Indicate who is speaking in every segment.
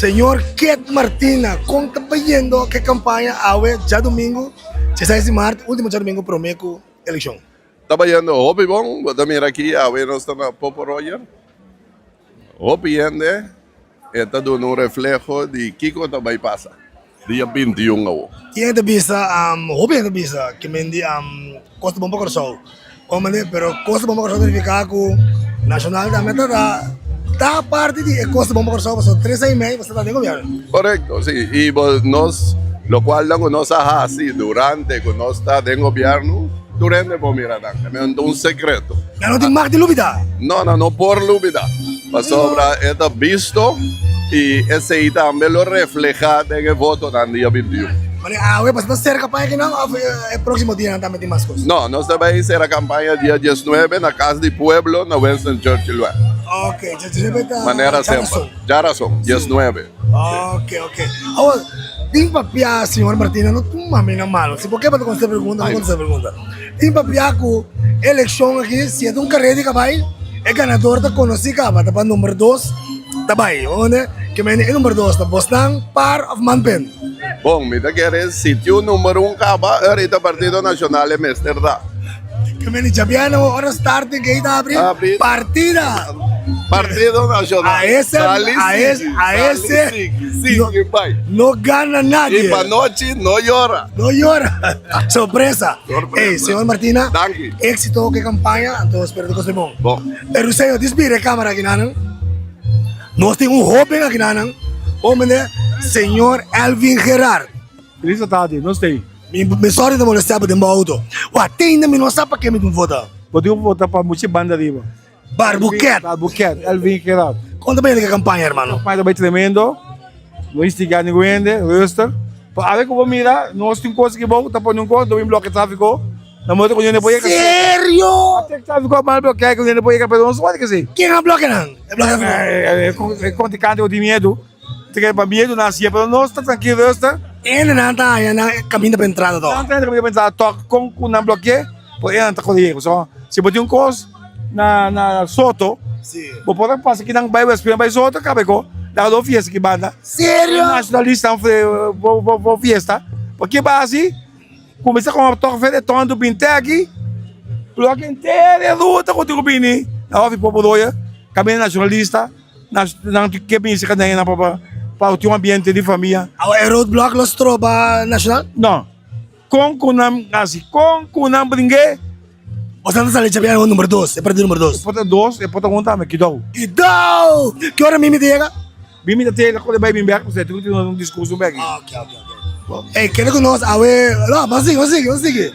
Speaker 1: Señor Ket Martina, kon ta bayendo ke kampaña awe djadumingu, dieseis di mart, ultimo djadumingu prome ku elekshon?
Speaker 2: Ta bayendo hopi bon, bo ta mira aki awe nos ta na Popo Roger, hopi hende, e ta duna un refleho di kiko ta bai pasa. Dia 21 awo.
Speaker 1: Tin hende ta bisa, hopi hende ta bisa ke men di kos ta bon pa Kòrsou. Kon manera? Pero kos ta bon pa Kòrsou ta nifiká ku Nashonal tambe ta ta parti di e kos ta bon pa Kòrsou pasobra tres aña i mei boso ta den gobièrnu.
Speaker 2: Korekto, si. I bo nos lokualnan ku nos a hasi durante ku nos ta den gobièrnu, tur hende por mira nan. E no ta un sekreto.
Speaker 1: Nan no tin mag di lubidá.
Speaker 2: No, nan no por lubidá. Pasobra e ta bisto i esei tambe lo reflehá den e votonan dia 21.
Speaker 1: Mane awe pasobra ta sera kampaña akinan òf e próksimo dianan tambe tin mas kos?
Speaker 2: No, nos ta bai sera kampaña dia diesnuebe na Kas di Pueblo na Winston Churchill Weg.
Speaker 1: Ok, diesnuebe ta
Speaker 2: Manera semper. Djarason, diesnuebe.
Speaker 1: Ok, ok. Awor, tin papia, señor Martina, no tuma mi na malo. Si bo ke pa ta kontesta pregunta, no kontesta pregunta. Tin papia ku e elekshon aki, si e ta un karera di kabai, e ganador ta konosí kaba, ta pa number dos ta bai. Bo mende? Ke mende e number dos ta bosnan, par òf manpen?
Speaker 2: Bon, mi ta kere si tiu number un kaba, ora ta Partido Nashonal e mester ta.
Speaker 1: Ke mende djabièrnè ora starting gate abri, partida!
Speaker 2: Partido Nacional.
Speaker 1: A ese,
Speaker 2: Sali
Speaker 1: a ese,
Speaker 2: sigui,
Speaker 1: a
Speaker 2: sali
Speaker 1: ese
Speaker 2: sigui, sigui
Speaker 1: no,
Speaker 2: bai.
Speaker 1: no gana nadie.
Speaker 2: Y pa nochi no yora.
Speaker 1: No yora. Sorpresa.
Speaker 2: Sorpresa.
Speaker 1: Ey, señor Martina.
Speaker 2: Danki.
Speaker 1: Éxito ke campaña, anto espero te cos bon.
Speaker 2: Bon.
Speaker 1: Pero señor, disbira e cámara aki nanan. Nos tin un joven aki nanan. Hombre, señor Elvin Gerard.
Speaker 3: Feliz tarde, nos tei.
Speaker 1: Mi mi sorry ta molestia bo den bo auto. Wa, tende mi no sa pa ke mi tin vota.
Speaker 3: Bo tin vota pa mucha banda riba.
Speaker 1: Barbuquet.
Speaker 3: Barbuquet, Elvin Gerard.
Speaker 1: Kon ta bay e campaña, hermano?
Speaker 3: Campaña ta bay tremendo. No instiga ningun hende, rustig. Pero awe ku bo mira, nos tin kos aki bou, ta pone un kos, lo bin blokia trafiko. Na moto ku hende por yega.
Speaker 1: Serio?
Speaker 3: Ate trafiko a mal blokia ku hende por yega, pero nos wak esei.
Speaker 1: Ken a blokia nan? E blokia trafiko?
Speaker 3: E kontrinkante ku tin miedu. Ta kere pa miedu nan hasié, pero nos ta trankil rustig.
Speaker 1: Hendenan ta haña nan kaminda pa entrada tòg.
Speaker 3: Nan ta haña kaminda pa entrada tòg, kon ku nan blokié, por e nan ta kore yega. Pasobra si bo tin un kos na na Soto, bo por a pasa kinan bai Westpunt bai Soto kaba e ko laga lo fiesta ki banda.
Speaker 1: Serio?
Speaker 3: Nacionalista bo fiesta. Pakie bo hasi? Kuminsá kòm tòg vèt e tòntu bin te aki, blòk henter e ruta ku tin ku bini na hòfi Popo Roya, kaminda nacionalista. Nan ke bin seka den nan pa pa tin un ambiente di famia.
Speaker 1: Awa e roadblock lo stroba Nacional?
Speaker 3: No. Kon ku nan hasi, kon ku nan bring'é.
Speaker 1: Boso nan ta sali djabièrnè ku number dos, e partido number dos.
Speaker 3: E por ta dos, e por ta un tambe, kidou.
Speaker 1: Kidou! Ki ora Mimi ta yega?
Speaker 3: Mimi ta yega ku e bai bin bèk, pasobra e tin ku tin un diskurso bèk.
Speaker 1: Ok, ok, ok. Ey, keda ku nos awe, no, ban sigui, ban sigui, ban sigui.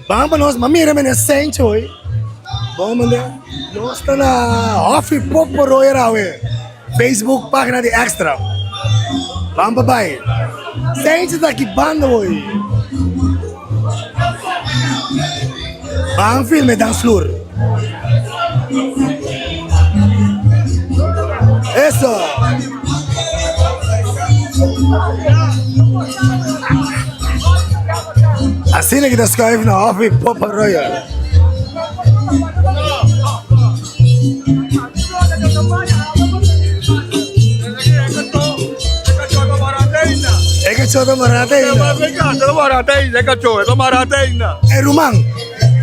Speaker 1: Ban pa nos, ban mira mene Sencho hoy. Bon mende, nos ta na Hofi Popo Royer awe, Facebook pagina di Extra. Ban pa bai. Sencho ta ki banda hoy. Ban filme dansvloer. Eso. Asina ki ta schuif na Hofi Popo Royer. E kachó ta mará ainda. E ruman,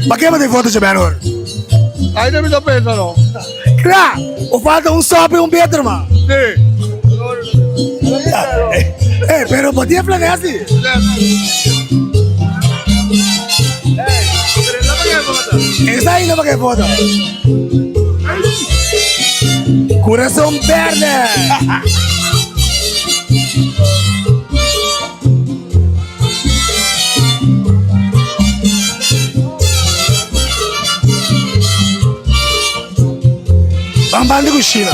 Speaker 1: pa ke bo tin foto dje hoor?
Speaker 3: Ainda mi ta pensa no.
Speaker 1: Kla, bo falta un sòp i un beter man.
Speaker 3: Si.
Speaker 1: Eh, pero bo tin e planea si. Esa ainda pa ke foto. Corazon berde. Ban ban di kushina.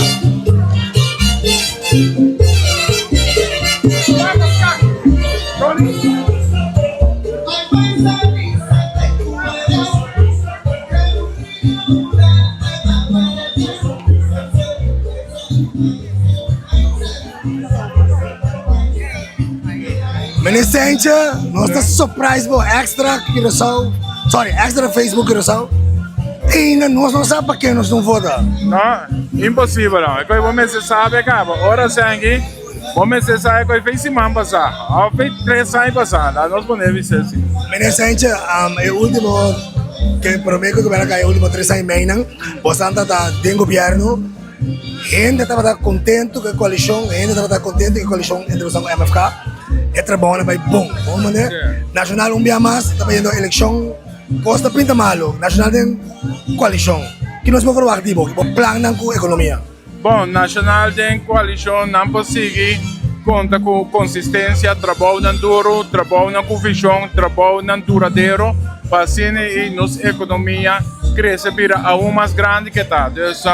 Speaker 1: Meneer Sentje, nos ta surprise bo extra Curaçao, sorry, extra Facebook Curaçao. Ainda nos no sa pa ken nos no vota.
Speaker 3: No, imposibel no. E koe bo mester sabe kaba. Ora Sengi.
Speaker 4: Bo mester sa ku e fei siman pasá òf fei tres aña pasá, laga nos pone bisa así.
Speaker 1: Meneer Saintje, e último ke promé ku gobierno a kai e último tres aña i meinan, bosan ta ta den gobierno, hende tabata kontentu ku e koalishon, hende tabata kontentu ku e koalishon entre bosan ku MFK, e trabounan a bai bon. Bon manera, Nashonal un bia mas ta bayendo elekshon, kos ta pinta malu, Nashonal den koalishon. Ki nos por ferwagt di bo? Ki bo plannan ku ekonomia?
Speaker 4: Bon, Nashonal den koalishon nan por sigui konta ku konsistensia, trabounan duru, trabounan ku vishon, trabounan duradero pa asina i nos ekonomia krese bira aun mas grandi ke ta. Dus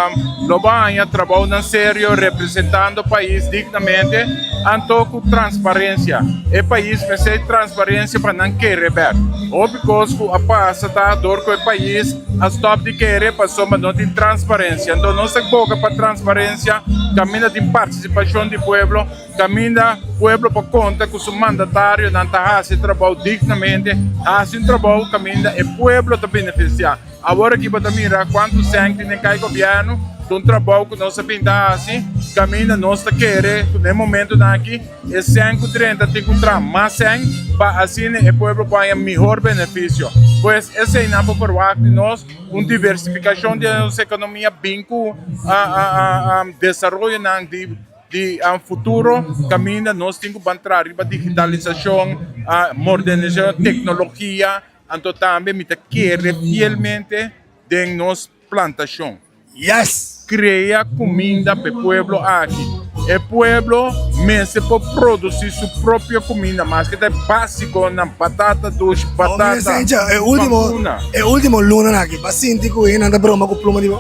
Speaker 4: lo bo haña trabounan serio representando pais dignamente anto ku transparensia. E pais mester transparensia pa nan kere bek. Hopi kos ku a pasa ta dor ku e pais a stop di kere pasobra no tin transparencia. Enton nos ta boga pa transparencia caminda tin participacion di pueblo, caminda pueblo por conta cu su mandatarionan ta haci e trabou dignamente, haci un trabou caminda e pueblo ta beneficia. Awor aki bo ta mira cuanto cen tin den cay gobierno, ta un trabou cu nos a bin ta haci caminda nos ta kere cu den momentonan aki, E sèn ku drenta tin ku traha mas sèn pa asina e pueblo por haña mihor benefisio. Pues eseinan por ferwagt di nos un diversifikashon di nos ekonomia bin ku desaroyonan di di futuro kaminda nos tin ku ban traha riba digitalisashon, modernisashon, teknologia, anto tambe mi ta kere fielmente den nos plantashon.
Speaker 1: Yes!
Speaker 4: Crea cuminda p'e pueblo aki. E pueblo mester por produci su propio cuminda, maske ta e basiconan, batata dushi, batata,
Speaker 1: E ultimo,
Speaker 4: vacuna.
Speaker 1: e ultimo lunanan aki, bo a sinti cu hendenan ta broma cu pluma di bo?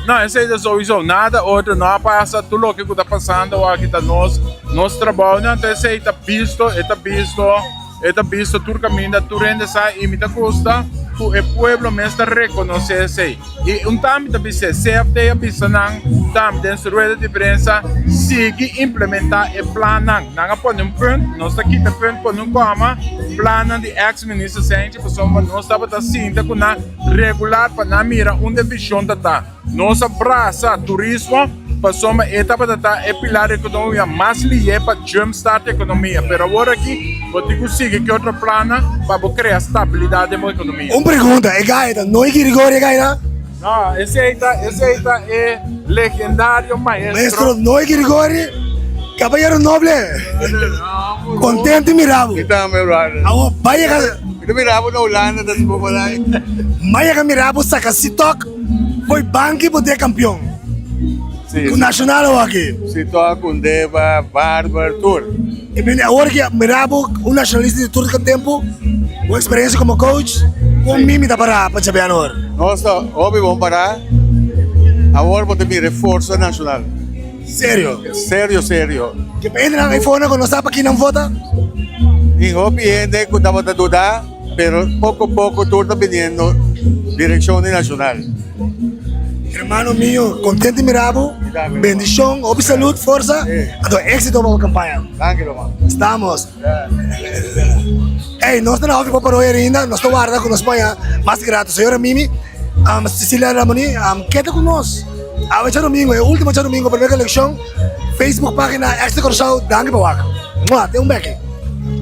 Speaker 4: No, esey ta souiso, nada otro no a pasa, tur loke cu ta pasando aki ta nos, nos trabounan, anto esey ta bisto, e ta bisto. E ta bisto tur kaminda, tur hende sa i mi ta gusta ku e pueblo mes ta rekonosé esei. I un tambe ta bis'é, CFT a bisa nan tambe den su rueda di prensa, sigui implementá e plannan. Nan a pone un punt, nos ta kita e punt, pone un kòma, plannan di eks minister Sentje pasobra nos tabata sinta ku nan regular pa nan mira unda e vishon ta ta. Nos a brasa turismo pasobra e tabata ta e pilar di ekonomia mas lihe pa jumpstart ekonomia. Pero awor aki bo tin ku sigui ki otro plannan pa bo krea stabilidat den bo ekonomia.
Speaker 1: Un pregunta, e gai ta Noy Girigori e gai ta?
Speaker 4: No, esei ta esei ta e legendario maestro.
Speaker 1: Maestro Noy Girigori, caballero noble. Contento di mira bo.
Speaker 5: Mi tambe brother.
Speaker 1: Awor bai yega.
Speaker 5: Mi ta mira bo na Hulanda ta sipo por ai.
Speaker 1: Bai yega mira bo saca sitok. Foi banki bo te kampion.
Speaker 5: Si.
Speaker 1: Ku Nacional awor aki.
Speaker 5: Si tok un deba, barber, tur.
Speaker 1: I mene awor ki mira bo un nacionalista di tur tempu, bo experiencia komo coach, kon mi mi ta para pa Chabean awor?
Speaker 5: Nos ta hopi bon para, awor bo ta mira e forsa nacional.
Speaker 1: Serio?
Speaker 5: Serio, serio.
Speaker 1: Ke pa hende nan ayfona ku no sa pa ki nan vota?
Speaker 5: Tin hopi hende ku tabata duda. Pero poco poco tur ta biniendo direccion di Nacional.
Speaker 1: Hermano mio, contento di mira bo. Bendicion, hopi salud, forsa, anto exito pa bo campaña.
Speaker 5: Danki ruman.
Speaker 1: Estamos. Ey, nos ta na hopi pa parodia ainda, nos ta warda cu nos paña mas grato. Señora Mimi, Cecilia Ramoni, keda cu nos. Awe djadomingo, e ultimo djadomingo prome cu eleccion, Facebook pagina Extra Curaçao, danki pa wak. Mua, te un beki.